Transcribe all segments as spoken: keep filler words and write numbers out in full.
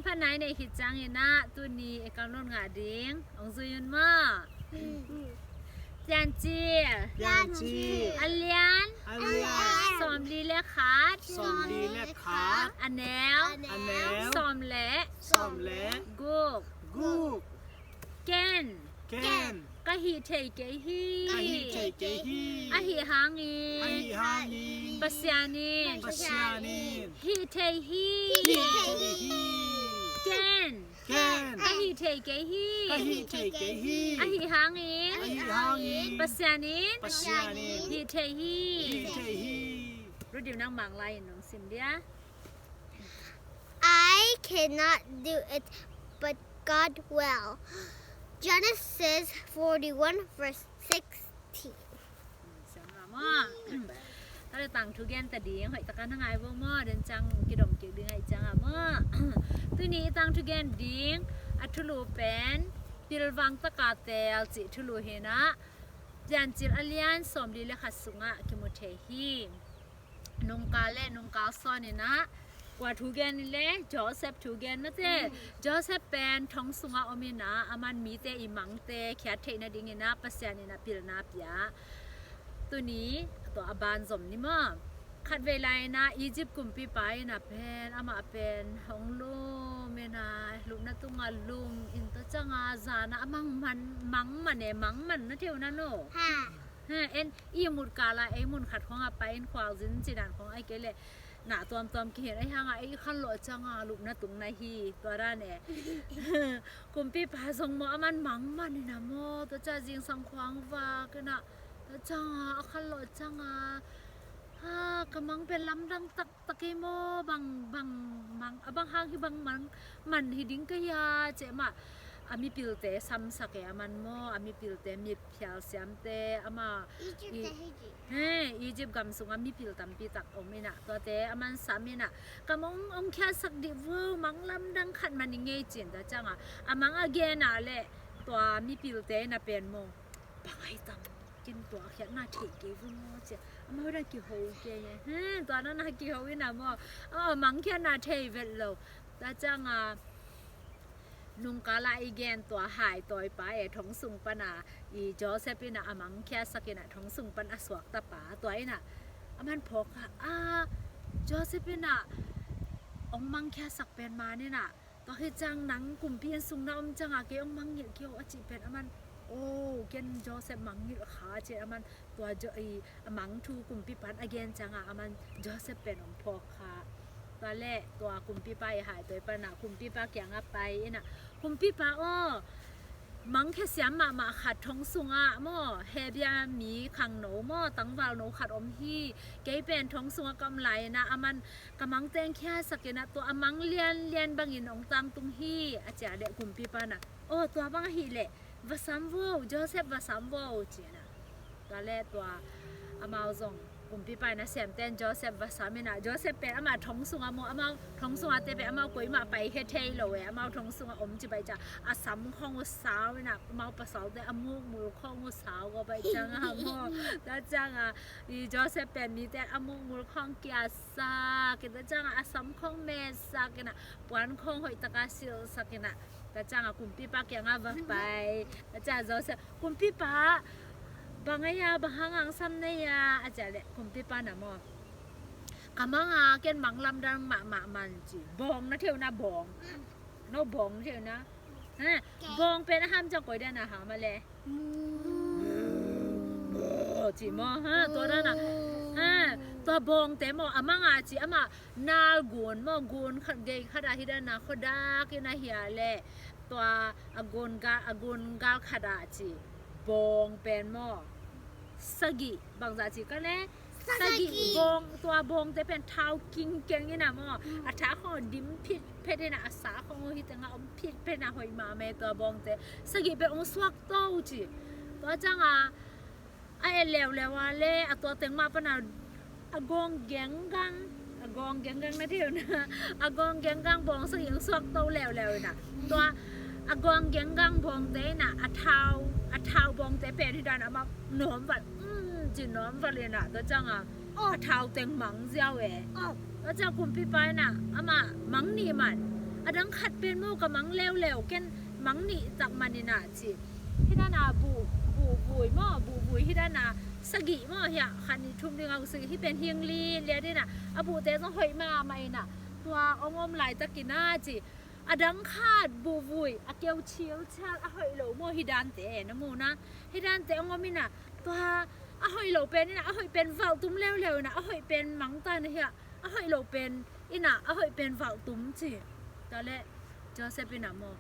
Phat nai nei khit ciangin ah tuni i kam lot ngah ding hong zui un maw? Piancil. Piancil. A lian. A lian. Sawmli le khat. Sawmli le khat. A neu. A neu. Sawm le. Sawm le. Guk. Guk. Ken. Ken. Ka hih thei kei hi. Ka hih thei kei hi. Ahi hangin. Ahi hangin. Pasian in. Pasian in. Hih thei hi. Hih thei hi. Ken. Ken. Ka hih thei kei hi. Ka hih thei kei hi. Ahi hangin. Ahi hangin. Pasian in. Pasian in. Hih thei hi. Hih thei hi. Rudim nang Mang lai in nong sim dia. I cannot do it, but God will. Genesis forty-one, verse sixteen. Siam la maw? Tua le tangthu gen ta ding, hoih taka na ngai vo maw, den ciang kidong kik ding ahih ciang a maw? Tuni i tangthu gen ding a thulu pen pilvang taka teel cih thulu hi in ah, Piancil a lian sawmli le khat sungah kimu thei hi. Nungkal le nungkal sawn in ah, kua thu gen i le, Joseph thu gen mate. Joseph pen thong sungah om in ah, aman mite i mangte khiat theih nading in ah Pasian in ah pilna pia. Tuni tua a ban zom ni maw? Khatvei lai in ah Egypt kumpipa in ah pen, amah pen hong lum in ah, lupna tungah lum in, tua ciang a zan ah a mang man, mang man e, mang man na thei uh na no. Ha. Ha, en i mut kal a ei mun khat khawng a pai in khual zin ci dan khawng ahih kei leh na tuamtuam kihin, ahi hang a ei khanlawh ciang a lupna tung na hi, tua dan e. Kumpipa zong maw aman mang man in ah maw, tua ciang zingsang khawng vak in ah, tua ciang a a khanlawh ciang a, ha, ka mang pen lamdang tak tak hi maw, bang, bang mang, a bang hang hi bang mang man hi ding ka hia ci a, amah a mipilte samsak e aman maw, a mipilte, miphial siamte, amah Egypt i, te hi ci. He, Egypt gam sungah mipil tampi tak om in ah, tuate aman sam in ah, ka mang hong khiatsak dih vo, mang lamdang khat man i ngei ci in, tua ciang a a mang a gen a leh tua mipilte in ah pen maw, bang ahi tam ken tua khiatna thei kei vo maw ci a, amau dan kiho kei e. He, tua na na kiho in ah maw, amau mang khiatna thei vet lo. Tua ciang a nungkal a i gen tua haitawipa e, thong sung pan a i Joseph in ah a mang khiatsak in ah thong sung pan a suakta pa, tua in ah aman phawk kha a, Joseph in ah hong mang khiatsak pen man in ah, tua hi ciang nang kumpi inn sung na om ciang a kei hong mangngilh kei o a cih pen aman, oh, ken Joseph mangngilh kha ci a, aman tua Jo-, i, a mang thu kumpipa in a gen ciang a aman Joseph pen hong phawk kha. Tua le tua kumpipa i haitawi pan a kumpipa kiang a pai in ah, kumpipa aw, mang khia siam mahmah khat thong sungah maw, Hebia mi khangno maw, tangvalno khat om hi. Kei pen thong sungah ka om lai in ah aman ka mang teng khiatsak in ah tua a mang lianlian bangin hong tangtung hi, a ci a leh kumpipa in ah, aw, tua bang ahih leh va sam vo, Joseph va sam vo, ci in ah. Tua le tua amau zong kumpipa in a semte in Joseph va sam in ah, Joseph pen amah thong sungah maw, amau thong sungah te pen amau koimah paikhia thei lo e, amau thong sungah om ci bai ciang a sam khawng uh sau in ah, amau pasalte a mukmul khawng uh sau go bai ciang a maw, tua ciang a i Joseph pen mite a mukmul khawng kiatsak in, tua ciang a a sam khawng metsak in ah, puan khawng hoih taka silhsak in ah, tua ciang a kumpipa kiang a va pai. Tua ciang a Joseph, kumpipa, bang a hia, bang hang hong sam na hia, a ci a leh kumpipa in ah maw, ka mang a ken mang lamdang mahmah man ci. Bawng na thei uh na, bawng. No bawng na thei uh na. Ha, bawng pen a ham ciang koi dan a ham a le, ci maw, ha, tua dan a. Ha, tua bawngte maw a mang a ci, amah nal gun maw, gun khat gei khat a hi dan a khuadak in a hi a leh, tua a gun gal, a gun gal khat a ci, bawng pen maw sagih, bangzah ci ka le, sagih bawng, tua bawngte pen thau kingkeng in a maw, a tha khawng dim phitphet in a, a sa khawng hi teng a om phitphet in a, hoih mahmah e tua bawngte. Sagih pen hong suak to ci. Tua ciang a a et leuleu a le, a tua teng mah pan a, a gawng genggang, a gawng genggang na thei uh na, a gawng genggang bawng sagih hong suak to leuleu in a, tua a gawng genggang bawngte in a, a thau, a thau bawngte pen hi dan a, amah nawmvalh, um, ci nawmvalh in a, tua ciang a, a thau teng mang ziau e. Tua ciang kumpipa in a, amah mang nih man, A dang khat pen maw ka mang leuleu, ken mang nih tak maninah ci. Hih dana buh, buhvui maw, buhvui hih dana sagih maw, hiah khat nih thum ding a sagih, hih pen hing li liat inah a buhte zong hoih mahmah inah tua hong om laitakinah ci. A dang khat buhvui a keu chilchal a hoih lo maw, hih dante na muhna, hih dante hong om inah tua a hoih lo pen inah a hoih pen valhtum leuleu inah a hoih pen mangta na hiah a hoih lo pen inah a hoih pen valhtum ci. Tua le Joseph inah maw,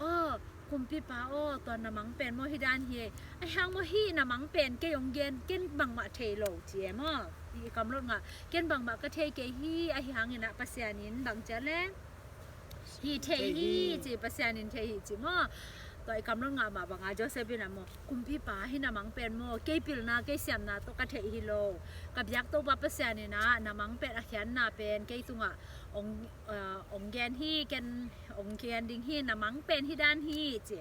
aw kumpipa aw, tua na mang pen maw hih dan hi ei. Ahi hang maw hih na mang pen kei hong gen, ken bangmah thei lo ci e maw. I kamlot ngah, ken bangmah ka thei kei hi. Ahi hang inah Pasian in bang ci a le, hi thei hi ci, Pasian in thei hi ci maw. Tua i kamlot ngah mah banga Joseph inah maw, kumpipa hih na mang pen maw kei pilna kei siamna tawh ka theih hi lo. Ka biak Topa Pasian inah na mang pen a khiatna pen kei tungah hong, ah, hong gen hi, ken hong gen ding hi, na mang pen hih dan hi ci.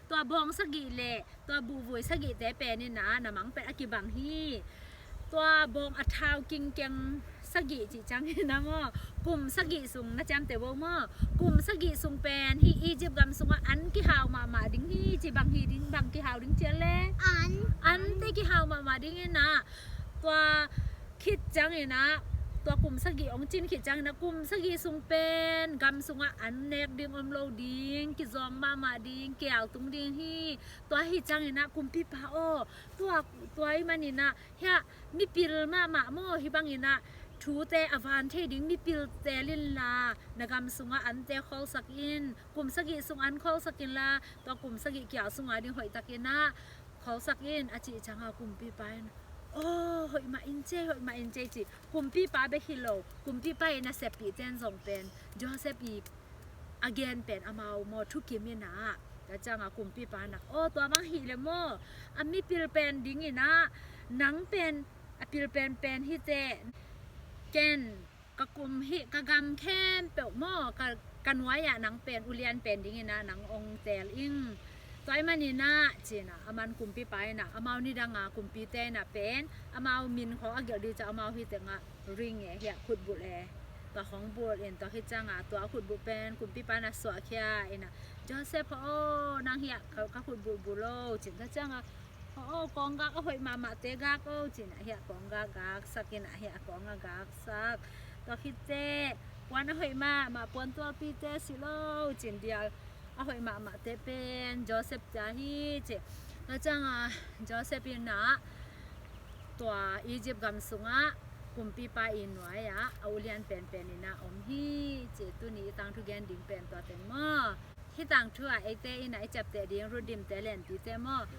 Tua bawng sagih le tua buhvui sagihte pen inah na mang pen a kibang hi. Tua bawng a thau kingkeng sagih cih ciang inah maw, kum sagih sung na ciamteh bo maw, kum sagih sung pen hih Egypt gam sungah an kihau mahmah ding hi ci. Bang hi ding, bang kihau ding ci a le, an, ante kihau mahmah ding inah tua khit ciang inah tua kum sagih hong cin khit ciang inah kum sagih sung pen gam sungah an nek ding om lo ding, kizawng mahmah ding, kiau tung ding hi. Tua hi ciang inah kumpipa aw, tua, tua i man inah hiah mipil mahmah maw hih bang inah thute a van thei ding mipil tel inla, na gam sungah ante khawlsak in, kum sagih sung an khawlsak inla, tua kum sagih kiau sungah ding hoih tak inah khawlsak in a cih cianga kumpipa in, aw hoih mah in ci ei, hoih mah in ci ei ci. Kumpipa bek hi lo, kumpipa i naseppihte in zong pen Joseph i a gen pen amau maw thukim inah. Tua cianga kumpipa inah, aw tua bang hi le maw, a mipil pen ding inah nang pen a pil penpen hi teh, ken ka kum hih ka gam khempeuh maw ka, ka nuai-ah nang pen ulian pen ding inah nang hong teel ing. Tua i man inah ci inah a man kumpipa inah amau nidanga kumpite inah pen amau min khawng a gelh ding ciang amau hi tengah ring e, hiah khutbulh e. Tua khawng bulh in tua hi cianga tua khutbulh pen kumpipa inah suahkhia inah, Joseph aw, nang hiah ka, ka khutbulh bulh o ci in. Tua cianga, aw, aw, kawnggak a hoih mahmahte gak o ci inah hiah kawnggak gaksak inah hiah kawng a gaksak. Tua khit teh puan a hoih mahmah puan tualpite silh o ci in, dial a hoih mahmahte pen Joseph cia hi ci. Tua cianga Joseph inah tua Egypt gam sungah kumpipa i nuai-ah a ulian penpen inah om hi ci. Tuni i tangthu gen ding pen tua teng maw. Hih tangthu ah eite inah i ciapteh ding Rut Dimte Lianpite maw,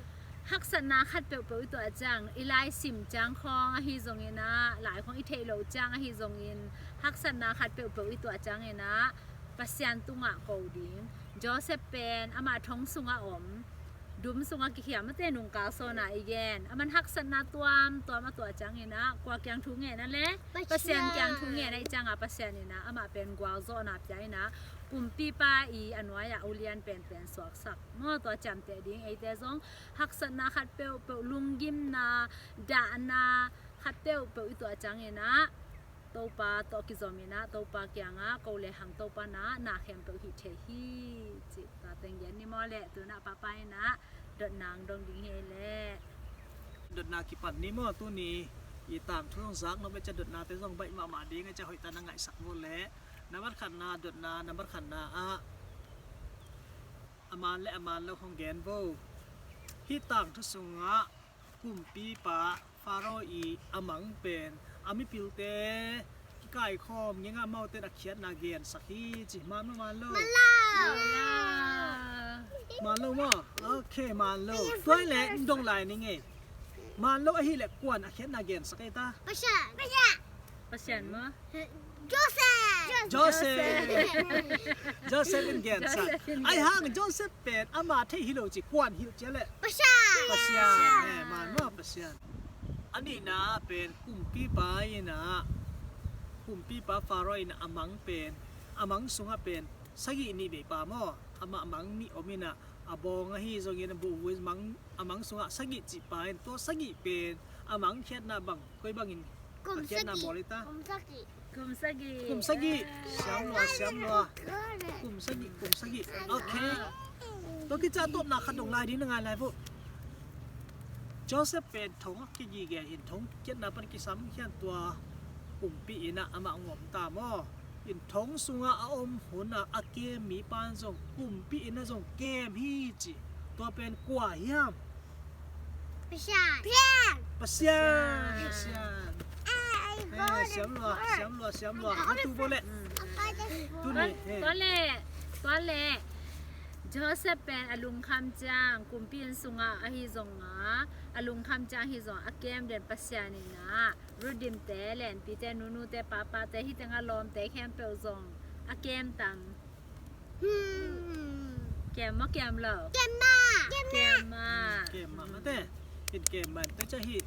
haksatna khat peuhpeuh i tuah ciang, i lai sim ciang khawng ahi zong inah, lai khawng i theih loh ciang ahi zongin, haksatna khat peuhpeuh i tuah ciang inah Pasian tungah ko ding. Joseph pen amah thong sungah om, dum sungah kikhiam a te nungkal sawna i gen. Aman haksatna tuamtuam a tuah ciang inah kua kiang thu ngen a le, Pasian kiang thu ngen a i cianga Pasian inah amah pen gualzawhna pia inah kumpipa i a nuai-ah a ulian penpen suaksak maw. Tua ciamteh ding eite zong haksatna khat peuhpeuh, lunggimna, dahna khat peuhpeuh i tuah ciang inah Topa tawh kizom inah Topa kiangah ko lehang Topa na, na khempeuh hih thei hi cih tua teng gen ni maw le. Tunah papa inah dotna ang dong ding hi ei le. Dotna kipan ni maw, tuni i tangthu zong zak nop e cia, dotnate zong baih mahmah ding e cia, hoih ta na ngaihsak maw le. Nambat khatna dotna, nambat khatna ah a man le a man lo hong gen bo. Hih tangthu sungah kumpipa Faro i a mang pen a mipilte kikaikhawm ngengah amaute in a khiatna gensak hi ci. Man maw man lo? Man lo. Man lo maw? Ok, man lo. Tua le in dong lai ning e. Man lo ahih leh kuan a khiatna gensak ei ta? Pasian. Pasian. Pasian maw? Joseph. Joseph. Joseph in gensak. Ahi hang Joseph pen ama thei hi lo ci, kuan hilh cia le? Pasian. Pasian. Eh, man maw? Pasian. A nihna pen kumpipa inah, kumpipa Faro inah a mang pen, a mang sungah pen sagih nih veipa maw, amah mang nih om inah, a bawng ahi zongin, a buhvui mang, a mang sungah sagih cihpa in, tua sagih pen a mang khiatna bang, koi bangin a khiatna bawl ei ta? Kum sagih. Kum sagih. Kum sagih. Siam lua, siam lua. Kum sagih, kum sagih. Ok. Tua kici a tawpna khat dong lai ding na ngai lai vo. Joseph pen thong a kigige in, thong kiatna pan kisam khian tua kumpi inn ah amah hong om ta maw. In thong sungah a om hun a a kem mipa in zong kumpi inn ah zong kem hi ci. Tua pen kua hiam? Pasian. Pasian. Pasian. Pasian. Eh, siam lua, siam lua, siam lua. Hatu bo le. Tuni, eh. Tua le, tua le. Joseph pen a lungkham ciang kumpi inn sungah ahi zong a, a lungkham ciang ahi zong a kem den Pasian in a, Ruth dimte, lenpite, nunute, papate, hih teng a lawmte khempeuh zong a kem tam. Hmm. Kem maw, kem lo? Kem mah. Kem mah. Kem mah, mate. In kem mah, tua ciang hih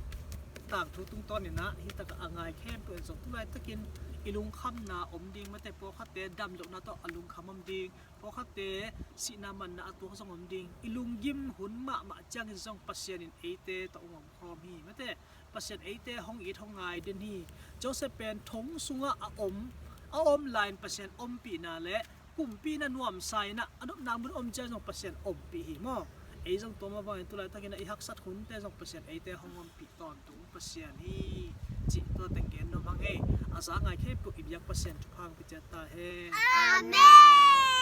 tangthu tungtawn in a, hih tak a ngai khempeuh in zong tu laitakin i lungkhamna om ding, mate, pawlkhatte damlohna tawh a lungkham om ding. Pawlkhatte sihna manna a tuak zong om ding. I lunggim hun mahmah ciangin zong Pasian in eite tawh hong omkhawm hi. Mate, Pasian eite hong it hong ngai den hi. Joseph pen thong sungah a om, a om lai-in Pasian ompihna le kumpi inn ah nuamsa in a, a nopna mun om ciang zong Pasian ompih hi maw. Ei zong tua mah bangin tu laitakin a i haksat hunte zong Pasian eite hong ompih tawntung Pasian hi. Cih tua teng gen nuam hang ei. A za ngai khempeuh i biak Pasian thupha hong pia ciat ta hen. Amen.